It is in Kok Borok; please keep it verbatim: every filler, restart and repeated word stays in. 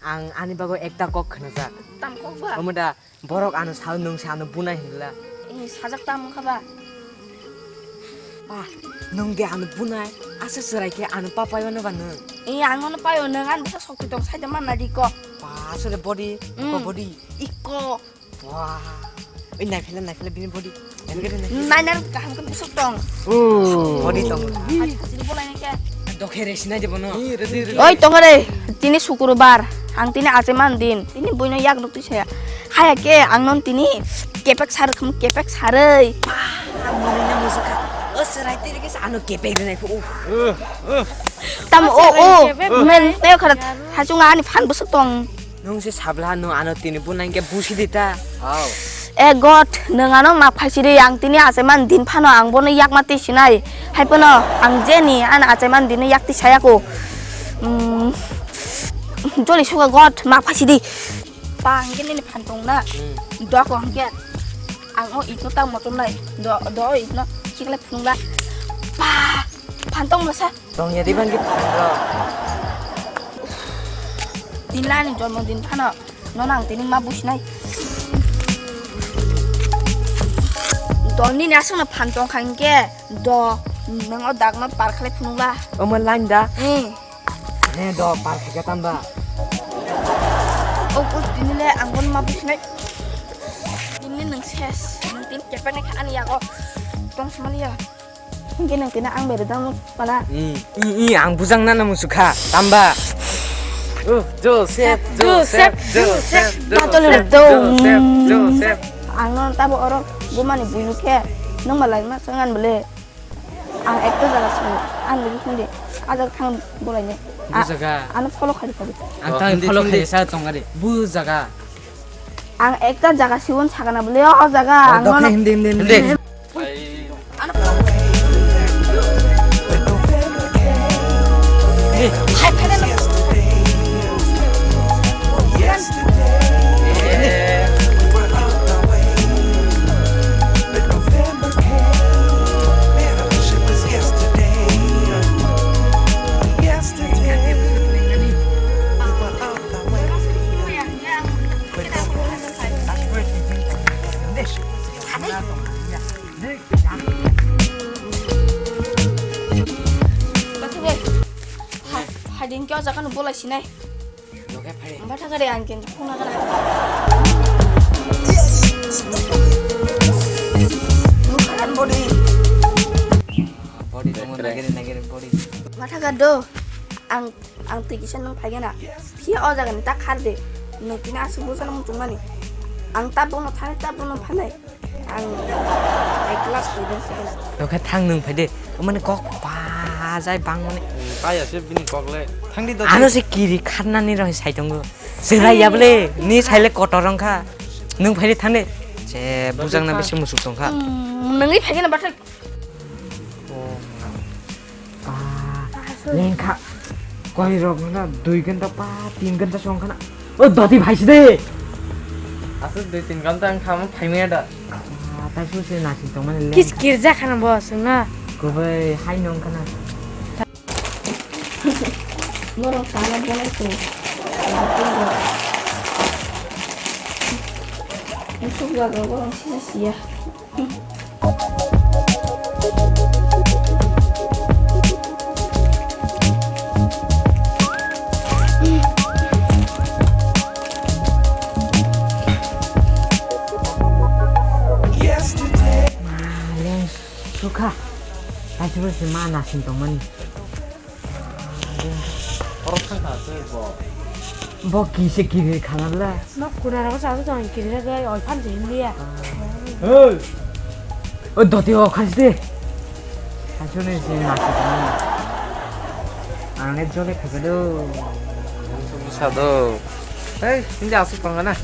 Ang ani bagwi ekta kok khnajak. Tam kok ba? Omo da, borok ano sao nwng se ano bunai hinla. Eh, sajak tam wngkha ba? Ba, nwng de ano bunai, asa chwrai khe ano papai ono ba nwng. Eh, ang ono pai ono, ang bwsa sokti tong sai de manna di ko. Ba, asole body, Mm. ko body. Iko. Wah. Oi, naifele, naifele bini body. Naifele, naifele. Nainar kaham khe busuk tong. Oh. Body tong. Adi khajini bolai nai khe. Dokhe re sinai de bono. Oi, tongo re. Tini sukurbar. Ang tini acheman din. Tini buino yak nuk twi saya. Haya khe ang non tini kepek sarwkham, kepek sarwi. Wah, ang mori na musuka. O serai tiri khe ano kepek rinai phu. Tam o, o. Men teo kharat. Hachunga ani phan busuk tong. Nwng se sabla nwng ano tini bunai khe busi di ta. Hao. E God, nwng ano map khaisi di, ang tini achaiman din phano ang bono yakma twi sinai. Hai phano ang jeni ano achaiman din yak twi sayako. Hmm. Joli suka God, map khaisi di. Pa, hingke nini phan tong na. Hmm. Dok hingke. Ang o itno tang motom nai. Do, do o itno. Chikle phunung la. Pa, phan tong masa. Tongya di bangke phanrok. Tinlani jomodin phano nono ang tini ma businai. Do nini aswkno phan tongkha hinkhe do nwng o dagno par khlai phunukla. Omo line da? Hmm. Ne do par khaikha tamba. O o tini le ang bono ma businai. Tini nwng ses, nwng tini kepeng kha ani yago tong sumaliya. Hingke nang tini ang bere dam pana. I, i, i, ang bujang nana musukha, tamba. Oh, Joseph, Joseph, Joseph, Joseph, Joseph, Joseph, Joseph, Joseph. Ang no tabo oro bumani buyu khe nung malai ma sangan bole. Ang ekta jaga sini, ang lagi hindi, ajak thang bolai ne. Bu jaga. Ano follow khai khai. Ang tang hindi, follow hindi. Khai sa tong ari. Bu jaga. Ang ekta jaga siwon sakana bole, o jaga. Oh, ang dokhe no hindi, hindi, hindi. Hindi. Hading kyo jakan bolai sinai. Loke phai. Batha kare ang ken khuna kara. Body. Body tong nagere nagere body. Batha kado. Ang Ang twi kisa nwng phai gana. Phiya o jaga ni ta khar de. Nwng tini aswk bwsa no muchung mani. Ang ta bono thani ta bono phanai. Ang ek glass twi dong se gana. Nokhe thang nwng phai de. Mane kok pa jai bang mane. Paya se bini kok le. Thang di do. Ano se kiri kharnani roi sai tongo. Serai ya bole. Ni sai le kotor rong kha. Nwng phai de thang de. Je bujang na bisi musuk tong kha. Nwng phai gana bathai. Ba, lengkha. Koi rok na dui ghanta pa, tin ghanta song khana. O doti bhai side. Aswk dui tin ghanta ang khama phaimaya da. Ah, tai su se naising tongmani lengkha. Kis kirja khana bo sung na. Kubai hai nong khana. Borok sana bolai tu. Musuk jaga borok sina sia. Maleng sukha. Kaisa se ma naising tongmani. Oro thang kha se bo. Bo kise kiri khana bla? No kuna rago sa to kiri rago oi phan je hindiya. Hey. O doti o khasi de. Khasi ne se ma se. Ang ne jole khaga do. Sa do. Hey, hindi asu pangana.